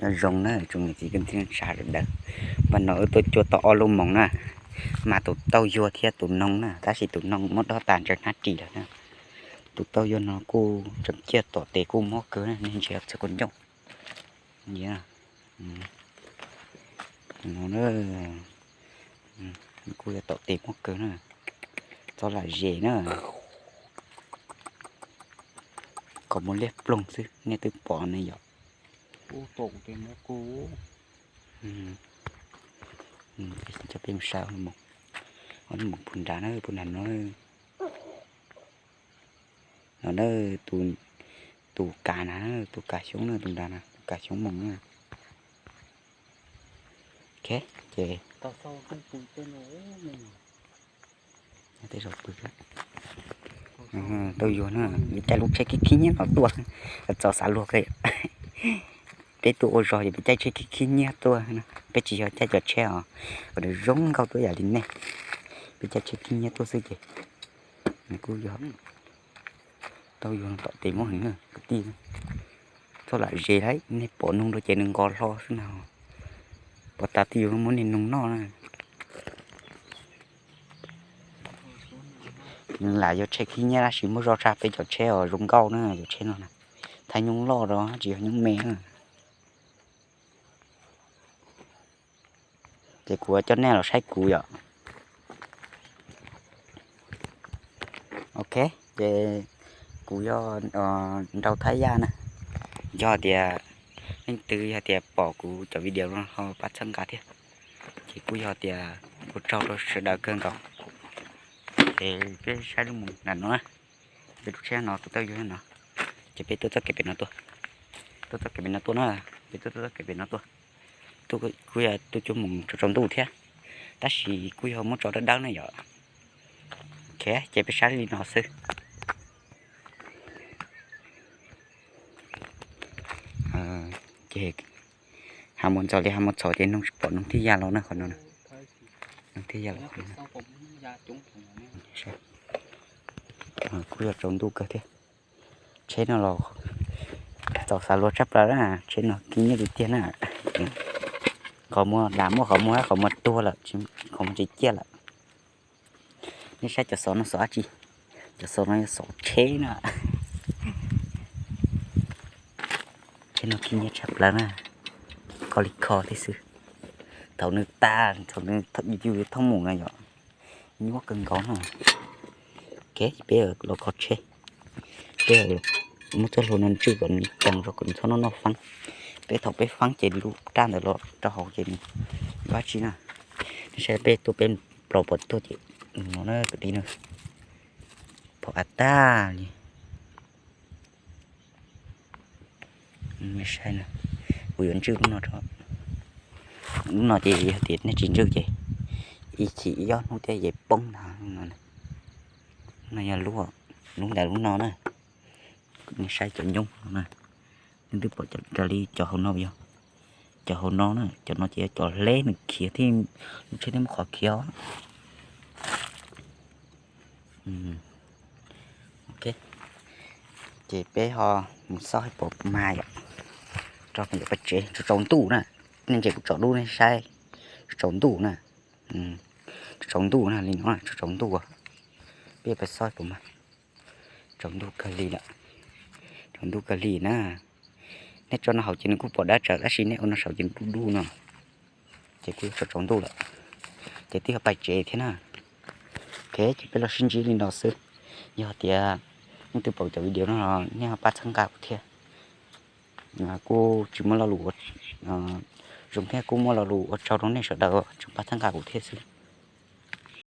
Nyob zoo na tsoom niam txiv kwv tij neej tsa sawv daws, npaj no wb tuaj cuab tau ob lub moos na, mas tus tauj yuag thiab tus noog na, tab sis tus noog muab dob tas ntsaws hnab ris lawm na. Tus tauj yuag no kuj tseem ciaj tom tes kuj muab kawg na, nej ntsia txhia qhov ncauj. Kuj yog tom tes muab kawg na, txhob lam zes na. Qhov muag liab ploog xwb nej twb pom ne yom. Coj peb mus saib, mus puag nrad na, puag nrad no. No na, tus kav na, tus kav xyoob na, tus nrad na, tus kav xyoob moos na. Ces tej zaum pw, tauj yuag na, yuav caij lub tsheb khib khib nyiab no tuaj, txaus xav luag kawg. Peb tuaj ua zog ces peb caij tsheb khib khib nyiab tuaj, peb tsis yog caij cov tsheb os, kom nws zoo nkauj tuaj yam li nej. Peb caij tsheb khib nyiab tuaj xwb ces kuj yog tauj yuag tom tes muab heev na kwv tij. Txhob lam zes lawm, nej pom noog rau ces nws nqos hlo xwb na. Pov tas twb yuav muab niag noog noj na. Nws lam yog tsheb khib nyiab tab sis muab zoj tshaj peb cov tsheb os zoo nkauj na, cov tsheb no na. Thaij nyooj loj rau tsis yog nyooj me na. Ces kuv coj nej los saib kuv yom. Ok, ces kuv yog Nraug Thaj Yaj na. Yog tias leej twg yog tias pom kuv cov video no ho pab txhawb nqa thiab. Ces kuj yog tias ua tsaug rau sawv daws kawg nkaus. Ces peb saib lub mus nram no na. Peb lub tsheb no tus tauj yuag no, ces peb tuaj txoj kev pem no tuaj. Tuaj txoj kev pem no tuaj na, peb tuaj txoj kev pem no tuaj. Kuj yog tuaj cuab moos tsaus tsaus ntuj thiab, tab sis kuj yog muab tso dawb dawb na yom. Ok, ces peb saib li no xwb. Ces ha mus ntxov li ha mus txhov ces noog tsis pom, noog thiaj ya los na qhov no. Noog thiaj ya los. Kuj yog tsaus ntuj kawg thiab. Tsheb no los txaus xav luag tshaj plaws na, tsheb no khib nyiab tiag tiag na. Qhov muag lam muaj qhov muag, qhov muag tuag lawm, qhov muag tsis ciaj lawm. Nej saib cov xov no xov dab tsi? Cov xov no yog xov tsheb na. Tsheb no khib nyiab tshaj plaws na, kho li kho thiab xwb. Thaum nws tag, thaum nws yus thooj mus na yom, nyuaj kawg nkaus no. Ok, peb los kho tsheb, peb muab txoj hlua no ntswj kom nws cees rau kom nws txhob noj noj feeb. Peb thaum peb feeb ces lub raj ntawd los rau hauv ces nws dab tsi na. Nej saib peb tuaj peb plaus pom tuaj ces no na kwv tij na, pom av tag li. Nej saib na, kuv yuav ntswj lub no, lub no ces yog tias nej tsis ntswj ces ib chim ib ob hnub thiab ces poob ntag. No yog lub, lub ntawm lub no na. Nej saib cov ncoob no na, nej twb pom raws li cov hauv no yog, cov hauv no na, cov no ces yog cov hleb nws khiav thiab, lub tsheb thiaj muaj qhov khiav os. Ok, ces peb ho mus xauj pom mag yom, rau pem pem tsev tsaus tsaus ntuj na, nej ntsia kuv tsom lub nej saib, tsaus tsaus ntuj na, tsaus tsaus ntuj na, li no tsaus tsaus ntuj, peb pem xauj pom mag, tsaus ntuj kawg li lawm, tsaus ntuj kawg li na. Nej tso no hauv ces nws kuj pom dawb tsawv tab sis nej ua no saum ces nws dub dub no, ces kuj tsaus tsaus ntuj lawm, ces twb yog pem tsev thiab na. Ok, ces peb los sib ntsib li no xwb. Yog tias leej twg pom cov video no los nej ho pab txhawb nqa kuv thiab. Kuj tsis muaj lo lus zoo thiab kuj muaj lo lus ua tsaug rau nej sawv daws tseem pab txhawb nqa kuv thiab xwb.